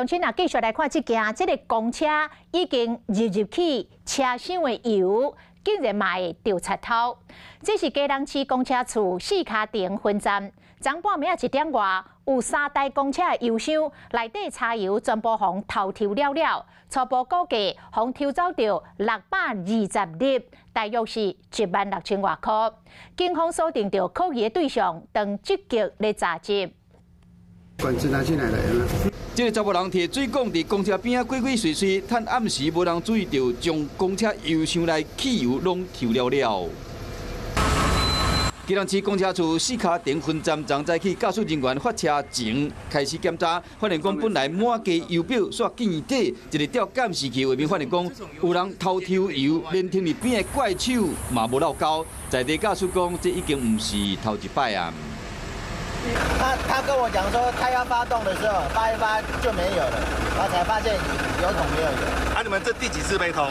親啊，繼續來看這件，這個公車已經入入去車廂的油，竟然嘛會著賊偷。這是基隆市公車處四跤亭分站，昨半暝仔1點外，有三台公車的油箱內底柴油全部予偷抽了了，初步估計予偷走著620粒，大約是1萬6千外箍。警方鎖定著可疑的對象，正積極咧查緝。管制拿進來的。這個查埔人提水管佇公車邊仔鬼鬼祟祟，趁暗時無人注意著，將公車油箱內汽油攏抽了了。基隆市公車處四跤亭分站，昨早起駕駛人員發車前開始檢查，發現講本來滿格油表煞見底，一个調監視器畫面發現講有人偷抽油，連停佇邊的怪手嘛無落鈎。在地駕駛講，這已經毋是頭一擺啊。他跟我講說，他要發動的時候，發一發就沒有了，然後才發現油桶沒有油。啊，你們這第幾次被偷？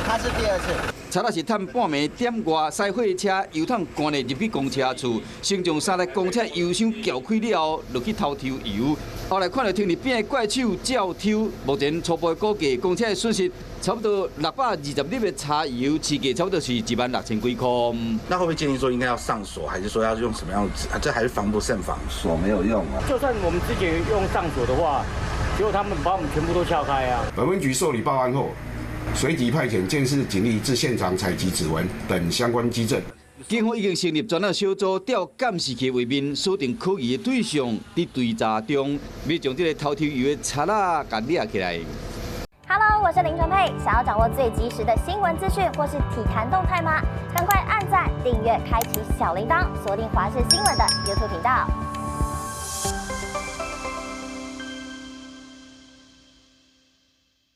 他是第二次。賊仔是趁半暝點外，駛貨車油桶關咧入去公車處，先將三台公車油箱撬開了後，落去偷抽油。後來看著停佇邊的怪手照抽，目前初步估計公車的損失差不多620粒的柴油，市價差不多是1萬6千幾箍。那會不會建議說應該要上鎖，還是說要用什麼樣子？啊，這還是防不勝防，鎖沒有用啊。就算我們自己用上鎖的話，結果他們把我們全部都撬開啊。本分局受理報案後，隨即派遣監視警力至現場採集指紋等相關跡證。警方已經成立專案小組，調監視器畫面，鎖定可疑的對象，佇追查中，欲將這个偷抽油的賊仔共掠起來。 Hello，我是林純佩，想要掌握最及時的新聞資訊或是體壇動態嗎？趕快按讚、訂閱、開啟小鈴鐺，鎖定華視新聞的 YouTube 頻道。